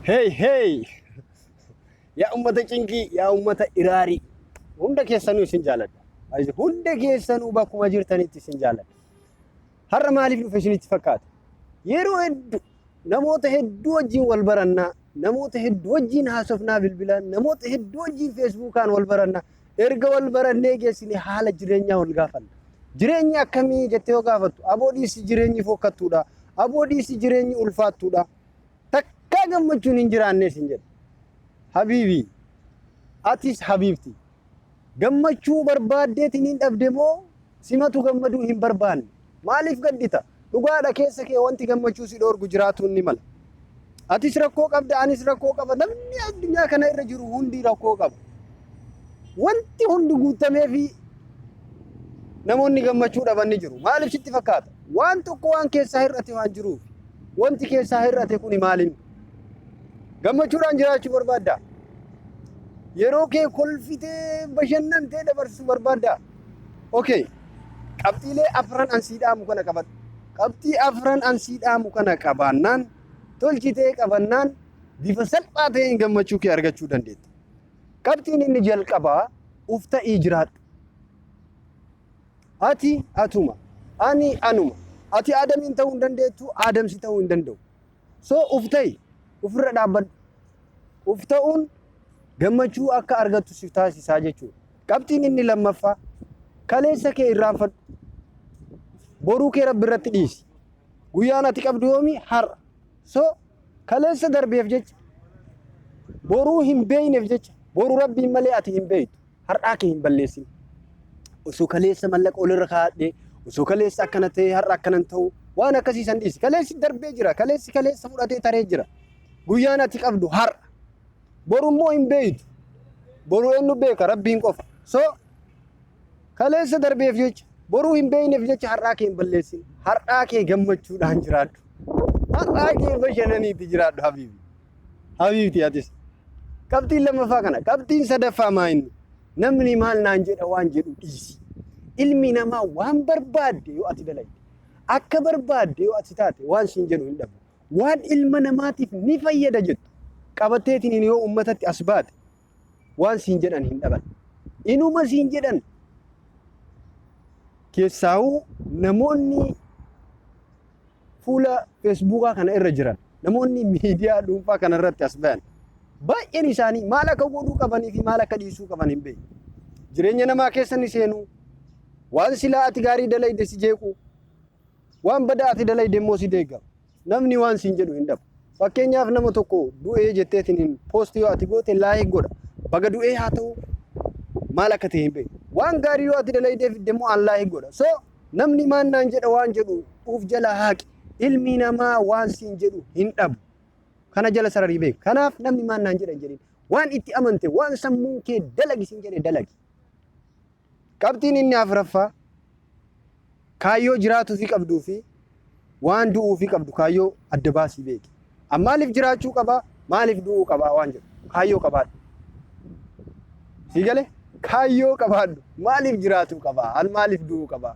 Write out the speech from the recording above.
Hey hey! Yaa ummata cinqii, yaa ummata iraarii. Hunda keessanuu isin jaaladha. Hunda keessanuu bakkuma jirtanitti isin jaaladha. Har'a maaliif dhufe isinitti fakkaata? Yeroo hedduu namoota hedduu wajjin wal barannaa, namoota hedduu wajjin haasofnaa bilbilaan, namoota hedduu wajjin feesbuukaan wal barannaa. Erga wal barannee geessine haala jireenyaa wal gaafanna. Jireenyi akkamii jettee yoo gaafattu, aboo dhiisi jireenyi fokkattuudha, aboo dhiisi jireenyi ulfaattuudha. Takkaa gammachuun hin jiraanne sin jedha. Habiibii, atis habiibti. Gammachuu barbaaddeetiin hin dhabde moo simatu gammaduu hin barbaanne? Maaliif gaddita? Dhugaadha keessa kee wanti gammachuu si dhoorgu jiraatuun ni mala. Atis rakkoo qabda, anis rakkoo qaba. Namni addunyaa kana irra jiru hundi rakkoo qaba. Wanti hundi guutameefi namoonni gammachuu dhaban ni jiru. Maaliif sitti fakkaata? Waan tokko waan keessaa hir'ate waan jiruuf. Wanti keessaa hir'ate kuni maaliin? Gammachuudhaan jiraachuu barbaaddaa? Yeroo kee kolfitee bashannantee dabarsuu barbaaddaa? Okay. Qabxiilee afran an sii dhaamu kana qabadhu. Qabxii afran an sii dhaamu kana qabaannaan tolchitee qabannaan bifa salphaa ta'een gammachuu kee argachuu dandeetta. Qabxiin inni jalqabaa uf ta'ii jiraadhu. Ati atuma. Ani anuma. Ati Aadamiin ta'uu hin dandeettu, Aadam si ta'uu hin danda'u. So uf ta'i. Ufirra dhaabbadhu. Uf ta'uun gammachuu akka argattu si taasisaa jechuudha. Qabxiin inni lammaffaa kaleessa kee irraanfadhu. Boruu kee Rabbi irratti dhiisi. Guyyaan ati qabdu yoomi? Har'a. So kaleessa darbeef jecha boruu hin beeyneef jecha boru Rabbiin malee ati hin beeytu. Har'aa kee hin balleessin. Osoo kaleessa mallaqa olirra kaa'adhee, osoo kaleessa akkana ta'ee har'a akkana hin ta'u waan akkasii san dhiisi. Kaleessi darbee jira. Kaleessi kaleessa fudhatee taree jira. Guyyaan ati qabdu har'a. Boru immoo hin beeytu. Boru eenyu beeka? Rabbiin qofa. So kaleessa darbeef jecha boruu hin beeyneef jecha har'aa kee hin balleessin. Har'aa kee gammachuudhaan jiraadhu. Har'aa kee bashannaniitti jiraadhu habiibi. Habiibti atis. Qabxiin lammaffaa kana. Qabxiin sadaffaa maa inni? Namni maal naan jedha waan jedhu dhiisi. Ilmi namaa waan barbaadde yoo ati dalayde, akka barbaadde yoo ati taate waan siin jedhu hin dhabu. Waan ilma namaatiif ni fayyada jettu qabatteetiin yoo uummatatti as baate waan siin jedhan hin dhaban. Inuma siin jedhan keessaawuu namoonni fuula feesbuukaa kana irra jiran namoonni miidiyaa dhuunfaa kana irratti as bayan baay'een isaanii maal akka godhuu qabanii fi maal akka dhiisuu qaban hin beeku. Jireenya namaa keessa ni seenu. Waan silaa ati gaarii dalayde si jeequ. Waan badaa ati dalayde immoo si deeggaru. Namni waan siin jedhu hin dhabu. Fakkeenyaaf nama tokko du'ee jetteetiin hin poostii yoo ati goote laayik godha. Baga du'ee haa ta'u maal akka ta'e hin beeku. Waan gaarii yoo ati dalaydee fidde immoo an laayik godha. So namni maal naan jedha waan jedhu uf jala haaqi. Ilmi namaa waan siin jedhu hin dhabu. Kana jala sararii beeku. Kanaaf namni maal naan jedha hin jedhin. Waan itti amante waan sammuun kee dalagi siin jedhe dalagi. Qabxiin inni afuraffaa kaayyoo jiraatuufii qabduu fi waan du'uufii qabdu kaayyoo adda baasii beeki. An maaliif jiraachuu qabaa? Maaliif du'uu qabaa waan jedhu kaayyoo qabaadhu. Sii gale? Kaayyoo qabaadhu. Maaliif jiraatuu qabaa? An maaliif du'uu qabaa?